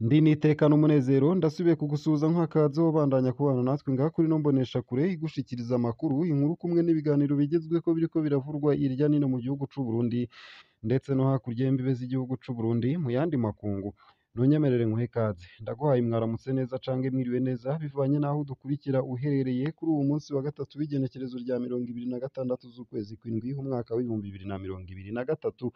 Ndi n'iteka n'umunezero ndasubiye kugusuhuza nk'akaze wobandanya kubana natwe ngaha kuri ino mboneshakure igushikiriza amakuru, inkuru kumwe n'ibiganiro bigezweko biriko biravurwa irya nino mu gihugu c'u Burundi ndetse no hakurya y'imbibe z'igihugu c'u Burundi mu yandi makungu. Ntunyemerere nkuhe ikaze, ndaguhaye mwaramutse neza canke mwiriwe neza bivanye n'aho udukurikira uherereye kuri uwu munsi wa gatatu w'igenekerezo rya 26 z'ukwezi kw'indwi umwaka w'2023.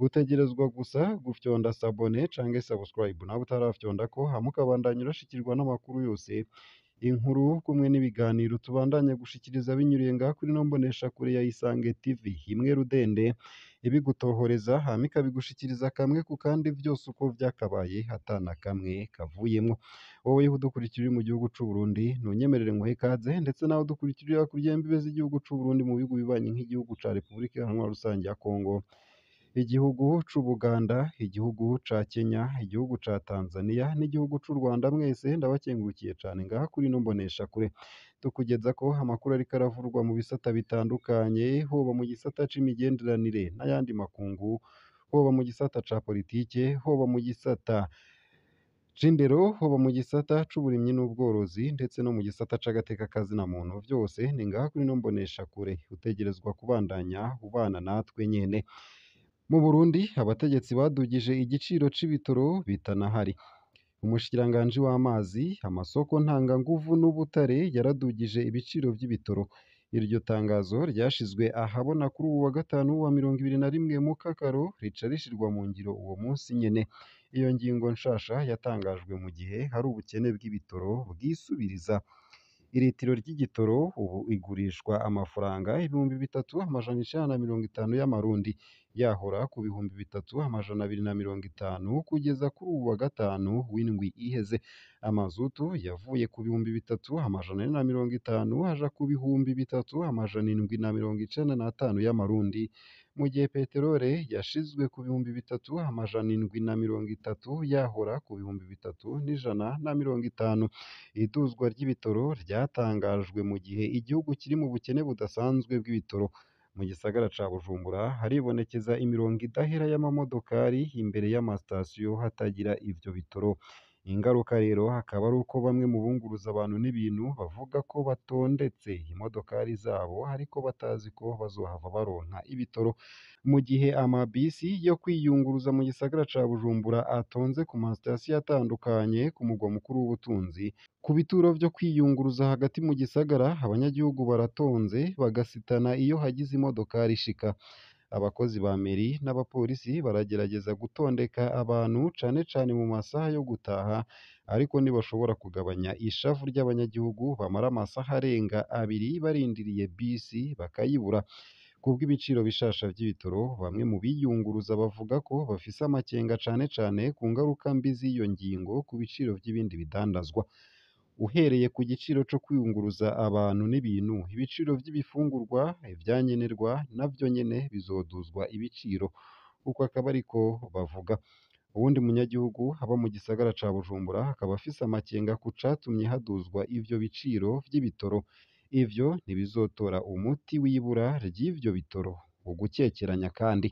Utegerezwa gusa gufyonda sabone canke subscribe nawe utarafyondako, hama ukabandanya urashikirwa n'amakuru yose, inkuru kumwe n'ibiganiro tubandanya gushikiriza binyuriye ngaha kuri ino mboneshakure ya Isange TV imwe rudende ibigutohoreza hama ikabigushikiriza kamwe ku kandi vyose uko vyakabaye ata na kamwe kavuyemwo. Wowe udukurikira uri mu gihugu c'u Burundi ntunyemerere nguhe ikaze, ndetse nawe udukurikira uri hakurya y'imbibe z'igihugu c'u Burundi mu bihugu bibanyi nk'igihugu ca Repubulika Iharanira Rusangi ya Kongo, igihugu c'Ubuganda, igihugu ca Kenya, igihugu ca Tanzania n'igihugu c'u Rwanda, mwese ndabakengurukiye cane ngaha kuri ino mboneshakure. Tukugezako amakuru ariko aravurwa mu bisata bitandukanye, hoba mu gisata c'imigenderanire n'ayandi makungu, hoba mu gisata ca politike, hoba mu gisata c'indero, hoba mu gisata c'uburimyi n'ubworozi ndetse no mu gisata c'agateka kazina muntu, vyose ni ngaha kuri ino mboneshakure. Utegerezwa kubandanya ubana natwe nyene. Mu Burundi abategetsi badugije igiciro c'ibitoro bitanahari. Umushikiranganji w'amazi, amasoko ntanganguvu n'ubutare yaradugije ibiciro vy'ibitoro. Iryo tangazo ryashizwe ahabona kuri uwu wa gatanu wa 21 Mukakaro, rica rishirwa mu ngiro uwo munsi nyene. Iyo ngingo nshasha yatangajwe mu gihe hari ubukene bw'ibitoro bwisubiriza. Iritiro ry'igitoro ubu igurishwa amafaranga 3950 y'amarundi, yahora ku 3250 kugeza kuri uwu wa gatanu w'indwi iheze. Amazutu yavuye ku 3450 aja ku 3795 y'amarundi, mu gihe peterole yashizwe ku 3730 yahora ku 3150. Iduzwa ry'ibitoro ryatangajwe mu gihe igihugu kiri mu bukene budasanzwe bw'ibitoro. Mu gisagara ca Bujumbura haribonekeza imirongo idahera y'amamodokari imbere y'amasitasiyo hatagira ivyo bitoro. Ingaruka rero akaba ari uko bamwe mu bunguruza abantu n'ibintu bavuga ko batondetse imodokari zabo ariko batazi ko bazohava baronka ibitoro, mu gihe amabisi yo kwiyunguruza mu gisagara ca Bujumbura atonze ku masitasiyo atandukanye ku mugwa mukuru w'ubutunzi. Ku bituro vyo kwiyunguruza hagati mu gisagara abanyagihugu baratonze bagasitana iyo hagize imodokari ishika. Abakozi ba meri n'abapolisi baragerageza gutondeka abantu cane cane mu masaha yo gutaha, ariko ntibashobora kugabanya ishavu ry'abanyagihugu bamara amasaha arenga abiri barindiriye bisi bakayibura. Kubw'ibiciro bishasha vy'ibitoro, bamwe mu biyunguruza bavuga ko bafise amakenga cane cane ku ngaruka mbi z'iyo ngingo ku biciro vy'ibindi bidandazwa. Uhereye ku giciro co kwiyunguruza abantu n'ibintu, ibiciro vy'ibifungurwa, ivyankenerwa navyo nyene bizoduzwa ibiciro. Uko akaba ariko bavuga. Uwundi munyagihugu aba mu gisagara ca Bujumbura akaba afise amakenga ku catumye haduzwa ivyo biciro vy'ibitoro. Ivyo ntibizotora umuti w'ibura ry'ivyo bitoro. Ugukekeranya kandi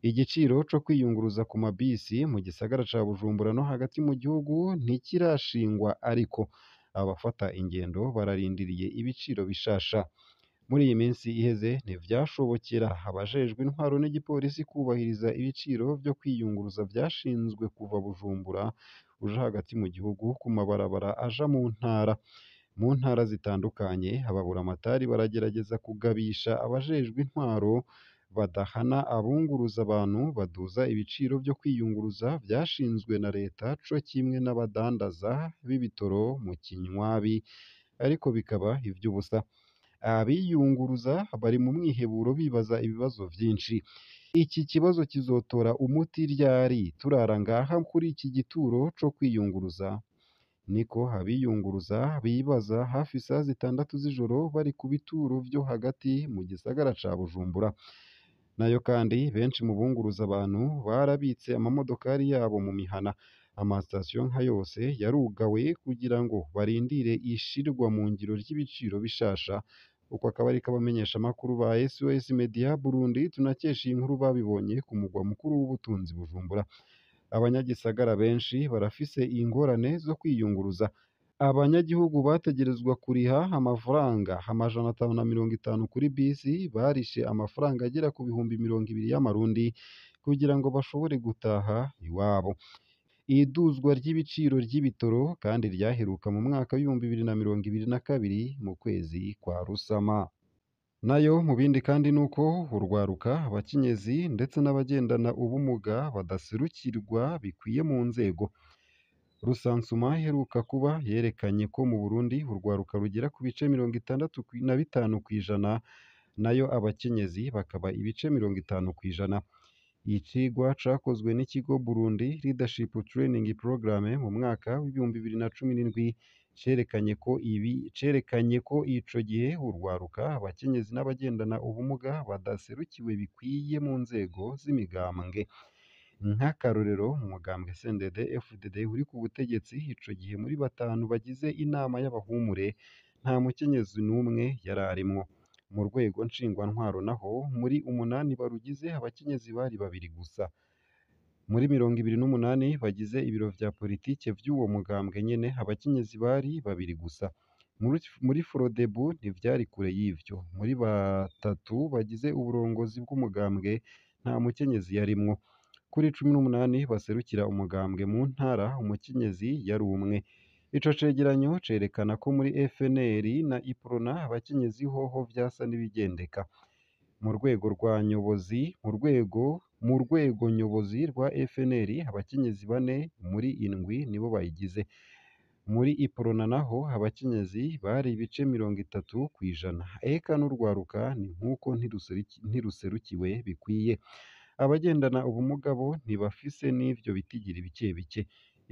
igiciro co kwiyunguruza ku mabisi mu gisagara ca Bujumbura no hagati mu gihugu ntikirashingwa, ariko abafata ingendo bararindiriye ibiciro bishasha. Muri iyi minsi iheze ntivyashobokera abajejwe intwaro n'igipolisi kubahiriza ibiciro vyo kwiyunguruza vyashinzwe kuva Bujumbura uja hagati mu gihugu ku mabarabara aja mu ntara. Mu ntara zitandukanye ababuramatari baragerageza kugabisha abajejwe intwaro badahana abunguruza abantu baduza ibiciro vyo kwiyunguruza vyashinzwe na leta co kimwe n'abadandaza b'ibitoro mu kinywabi, ariko bikaba ivy'ubusa. Abiyunguruza bari mu mwiheburo bibaza ibibazo vyinshi. Iki kibazo kizotora umuti ryari? Turara ngaha kuri iki gituro co kwiyunguruza? Niko abiyunguruza bibaza hafi isaha 6 z'ijoro bari ku bituro vyo hagati mu gisagara ca Bujumbura. Nayo kandi benshi mu bunguruza abantu barabitse amamodokari yabo mu mihana. Amasitasiyo nka yose yarugawe kugira ngo barindire ishirwa mu ngiro ry'ibiciro bishasha. Uko akaba ariko abamenyeshamakuru ba SOS Media Burundi tunakesha iyi nkuru babibonye ku mugwa mukuru w'ubutunzi Bujumbura. Abanyagisagara benshi barafise ingorane zo kwiyunguruza. Abanyagihugu bategerezwa kuriha amafaranga 550 kuri bisi barishe amafaranga agera ku 20,000 y'amarundi kugira ngo bashobore gutaha iwabo. Iduzwa ry'ibiciro ry'ibitoro kandi ryaheruka mu mwaka w'2022 mu kwezi kwa Rusama. Nayo mu bindi kandi nuko urwaruka, abakenyezi ndetse n'abagendana ubumuga badaserukirwa bikwiye mu nzego. Rusansuma iheruka kuba yerekanye ko mu Burundi urwaruka rugera ku bice 65% nayo abakenyezi bakaba ibice 50%. Icigwa cakozwe n'ikigo Burundi Leadership Training Programme mu mwaka w'2017 cerekanye ko ico gihe urwaruka, abakenyezi n'abagendana ubumuga badaserukiwe bikwiye mu nzego z'imigambwe. Nk'akarorero, umugambwe CNDD FDD uri ku butegetsi ico gihe muri batanu bagize inama y'abahumure nta mukenyezi n'umwe yari arimwo. Mu rwego nshingwantwaro naho muri umunani barugize abakenyezi bari babiri gusa. Muri 28 bagize ibiro vya politike vy'uwo mugambwe nyene abakenyezi bari babiri gusa. Muri Frodebu ntivyari kure y'ivyo. Muri batatu bagize uburongozi bw'umugambwe nta mukenyezi yarimwo. Kuri 18 baserukira umugambwe mu ntara umukenyezi yari umwe. Ico cegeranyo cerekana ko muri FNL na Uprona abakenyezi hoho vyasa n'ibigendeka. Mu rwego rwa nyobozi mu rwego nyobozi rwa FNL abakenyezi bane muri indwi nibo bayigize. Muri Uprona naho abakenyezi bari ibice 30%. Eka n'urwaruka ni nkuko ntiruserukiwe bikwiye. Abagendana ubumuga bo ntibafise n'ivyo bitigiri bike bike.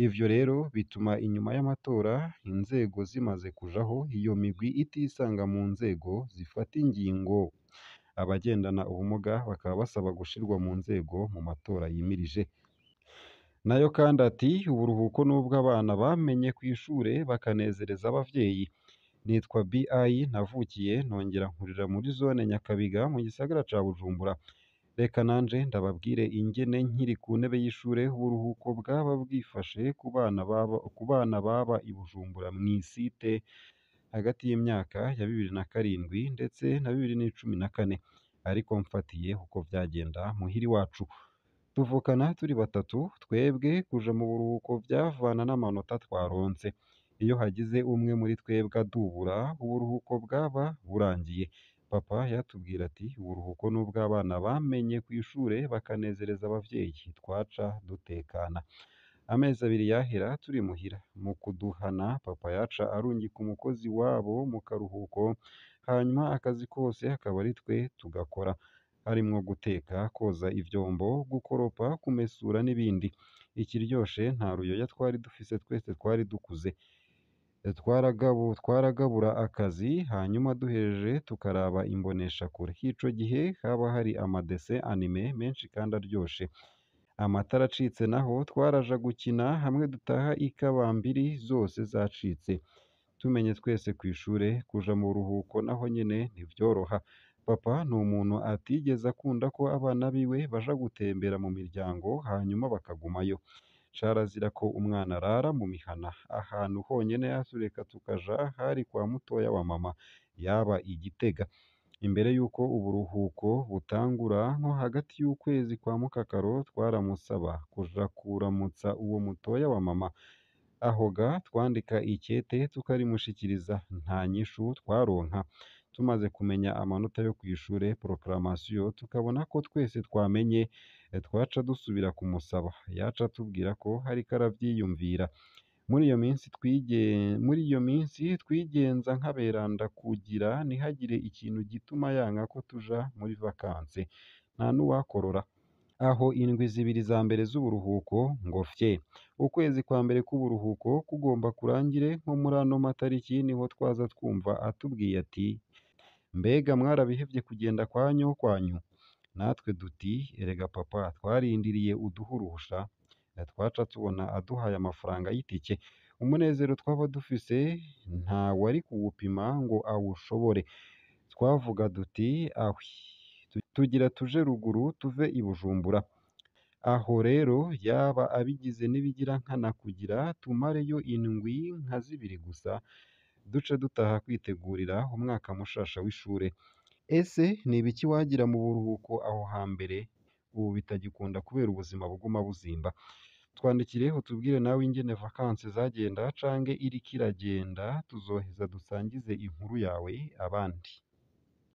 Ivyo rero bituma inyuma y'amatora inzego zimaze kujaho iyo migwi itisanga mu nzego zifata ingingo. Abagendana ubumuga bakaba basaba gushirwa mu nzego mu matora yimirije. Nayo kandi ati uburuhuko nubwo abana bamenye kw'ishure bakanezereza abavyeyi. Nitwa BI navukiye nongera nkurira muri zone Nyakabiga mu gisagara ca Bujumbura. Reka nanje ndababwire ingene nkiri ku ntebe y'ishure uburuhuko bwaba bwifashe ku bana baba i Bujumbura mw'isite hagati y'imyaka ya 2007 ndetse na 2014. Ariko mfatiye uko vyagenda muhira iwacu. Tuvukana turi batatu, twebwe kuja mu buruhuko vyavana n'amanota twaronse. Iyo hagize umwe muri twebwe adubura, uburuhuko bwaba burangiye. Papa yatubwira ati uburuhuko n'ubw'abana bamenye kw'ishure bakanezereza abavyeyi, twaca dutekana. Amezi abiri yahera turi muhira. Mu kuduhana papa yaca arungika umukozi wabo mu karuhuko, hanyuma akazi kose akaba ari twe tugakora, harimwo guteka, koza ivyombo, gukoropa, kumesura n'ibindi. Ikiryoshe nta ruyoya twari dufise twese twari dukuze. Twaragabura akazi hanyuma duhejeje tukaraba imboneshakure. Ico gihe haba hari amadessin anime menshi kandi aryoshe. Amatara acitse naho twaraja gukina hamwe dutaha ikabambiri zose zacitse. Tumenye twese kw'ishure kuja mu buruhuko naho nyene ntivyoroha. Papa ni umuntu atigeze akunda ko abana biwe baja gutembera mu miryango hanyuma bakagumayo. Carazira ko umwana arara mu mihana. Ahantu honyene yatureka tukaja hari kwa mutoya wa mama, yaba i Gitega. Imbere y'uko uburuhuko butangura nko hagati y'ukwezi kwa Mukakaro twaramusaba kuja kuramutsa uwo mutoya wa mama. Aho ga twandika ikete tukarimushikiriza, nta nyishu twaronka. Tumaze kumenya amanota yo kw'ishure proclamation tukabona ko twese twamenye, twaca dusubira kumusaba. Yaca atubwira ko ariko aravyiyumvira. Muri iyo minsi twigenza nk'aberanda kugira ntihagire ikintu gituma yanka ko tuja muri vacances. Nta n'uwakorora. Aho indwi zibiri za mbere z'uburuhuko ngo fye. Ukwezi kwa mbere k'uburuhuko kugomba kurangire nko muri ano matariki niho twaza twumva atubwiye ati mbega mwarabihevye kugenda kwa nyokwanyu? Natwe duti erega papa twarindiriye uduhe uruhusha. Twaca tubona aduhaye amafaranga y'itike. Umunezero twaba dufise ntawari kuwupima ngo awushobore. Twavuga duti ahwi, tugira tuje ruguru tuve i Bujumbura. Aho rero yaba abigize n'ibigirankana kugira tumareyo indwi nka zibiri gusa, duce dutaha kwitegurira umwaka mushasha w'ishure. Ese ni ibiki wagira mu buruhuko aho hambere ubu bitagikunda kubera ubuzima buguma buzimba? Twandikire utubwire nawe ingene vacances zagenda canke iriko iragenda, tuzoheza dusangize inkuru yawe abandi.